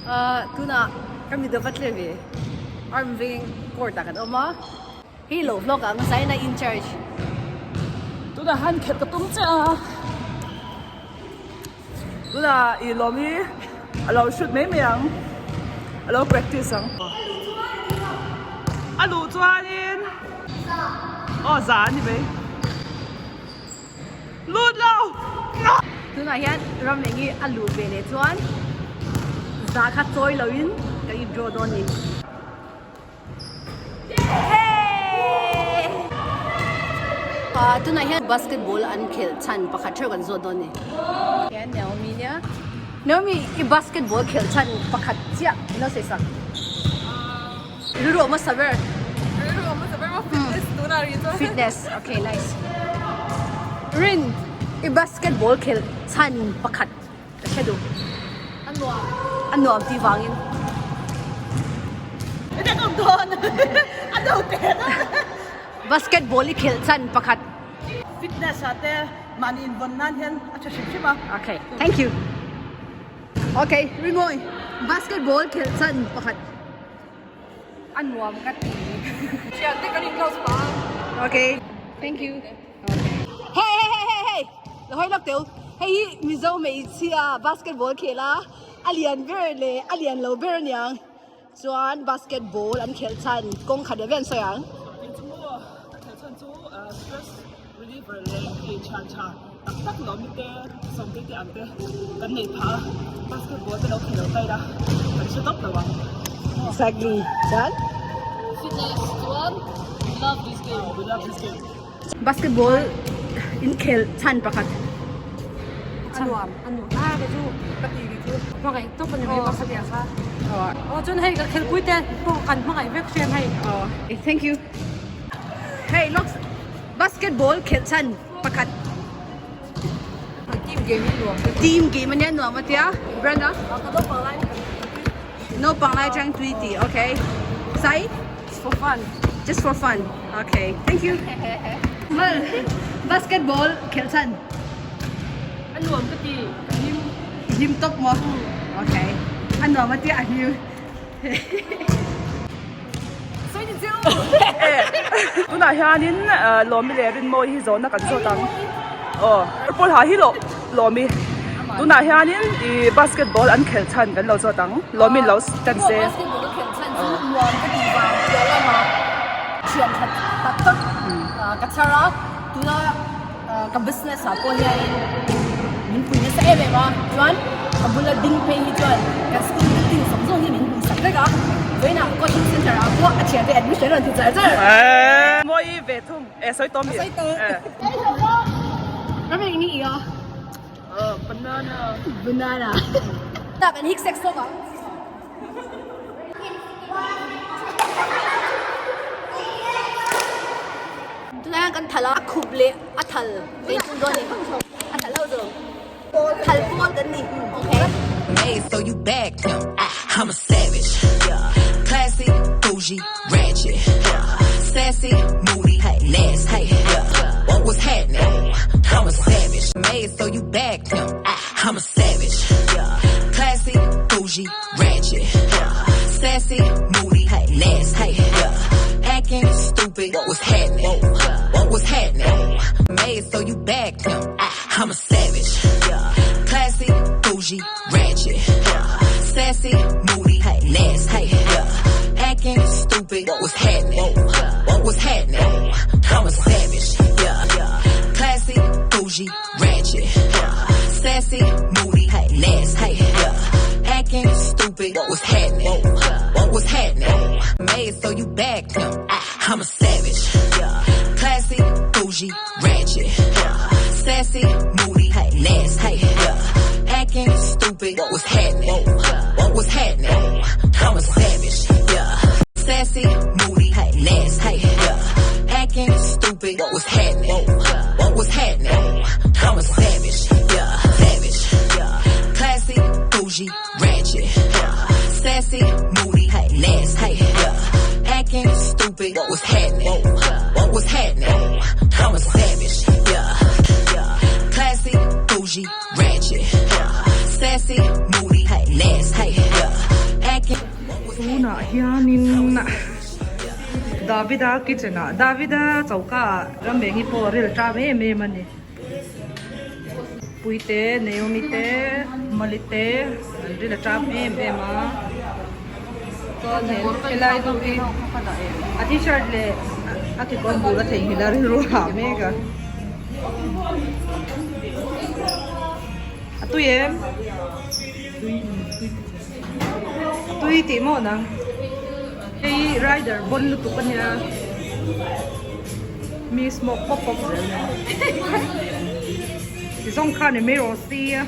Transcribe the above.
Tunah ka mi dawp a tle ve Arm Veng court ah kan awm a hei lo vlog ah hmasa in a in charge. Tunah han khelh ka tum chiah a. Tunah i lawm i a lo shoot mai mai ang a lo practice ang. A luh chuanin aw za a ni mai. Lut lo! Tunah hian ram eng hi a luh ve leh chuan za kha chawi lo in ka in draw dawn ni. Ah tunah hian basketball an khelh chhan pakhat theuh kan zawt dawn ni. Hian Naomi nia Naomi i basketball khelh chhan pakhat chiah i lo sawi sak. Rilru a hmasa ber. Rilru a hmasa ber maw fitness tunah rih chuan. Fitness okay nice. Rin i basketball khelh chhan pakhat ka hre duh. A nuam. A nuam tih vangin. Enge ka awm dawn a do teh dawn. Basketball i khelh chhan pakhat. Fitness ah te mahni invawn nan hian a tha hrim hrim a. Okay thank you. Okay Ringawi basketball khelh chhan pakhat. A nuam ka ti. Thian te kan in close pah a. Okay. Thank you. Okay. Hey hey hey hey hey. La hoi lak teu. Hei hi Mizo hmeichhia basketball khel a. A lian ber leh a lian lo ber aniang. Chuan basketball an khelh chhan kawng khat ve ve an sawi ang. Kei chu maw ka khelh chhan chu stress reliever leh hei thian tha tak tak lo mi te sawmte te ang te kan nei phah a basketball te lo khel lo ta ila kan hre tawp lo ang. Exactly. Chuan? Fitness chuan we love this game. We love this game. Basketball inkhel chhan pakhat. A nuam a nuam a ka chu ka ti ri chu hmangaih tawp a ni mai pakhat ah kha. Aw chuan hei ka khelpui te pawh kan hmangaih vek hriam hei. Aw thank you. Hei looks basketball khelh chhan pakhat. Team game hi nuam ka ti. Team game ania nuam a tia Brenda. Ka naupang lai Naupang lai atang tui tih okay. Sai. Just for fun. Just for fun. Okay. Thank you. Mal basketball khelh chhan. A nuam ka ti. Ka hlim. I hlim tawp maw? Okay. A nuam a tia a hlim. Sawi ni chiu. Tunah hianin Lawmi leh Rinmawi hi zawhna kan zawt ang. Aw. Purple ha hi Lawmi. Tunah hianin i basketball an khelh chhan kan lo zawt ang. Lawmi lo tan se. Basketball ka khelh chhan chu nuam ka tih vang piah lama thian that tak tak ka chhar a. Tuna ka business ah pawh hianin min pui nasa em em a. Chuan ka bula ding phei hi chuan kan school building zawng zawng hi min hmuh sak vek a. Vawiinah coaching center ah pawh a thiante admission a rawn ti char char. Mawi ve thung e sawi tawh mi. Sawi tawh. Ram eng ni i a? Banana. Banana. Tak an hik sek sawk ang. Tunah hian kan thal a, a khup leh a thal kan inchung dawn a ni. A thal ho chu thal pawl kan ni. Okay. Made so you bagged him. I'm a savage. Classy, bougie, ratchet. Sassy, moody, nasty. What was happening? I'm a savage. Made so you bagged him. I'm a savage. Classy, bougie, ratchet. Sassy, moody, nasty. Acting stupid. What was happening? What was happening? Made so you bagged him. I'm a savage. Classy, bougie, ratchet. Sassy, moody, nasty. Acting stupid. What was happening? What was happening? I'm a savage. Classy, bougie, ratchet. Sassy, moody, nasty. Acting stupid. What was happening? What was happening? Made so you bagged him. I'm a savage. Classy, bougie, ratchet. Sassy, moody, nasty. Acting stupid. What was happening? What was happening? I'm a savage. Sassy, moody, nasty. Acting stupid. What was happening? What was happening? I'm a savage. Savage. Classy, bougie, ratchet. Sassy, moody, nasty. Acting stupid. What was happening? What was happening? I'm a savage. Classy, bougie, ratchet. Sassy, moody, nasty. Tunah hianin Davida kitchen ah Davida choka ah Rambengi pawh ril ṭam em em a ni. Puite, Naomi te, Mali te an ril a ṭam em em a. Chuan he helai ho hi a t-shirt leh a kekawr bul a theihnghilh a rilru hah mek a. A tui em? A tui tih maw nang? Hei rider bon lutuk a nia. Mi smoke pawp pawp zel nia. Ti zawng khan i mai rawh si a.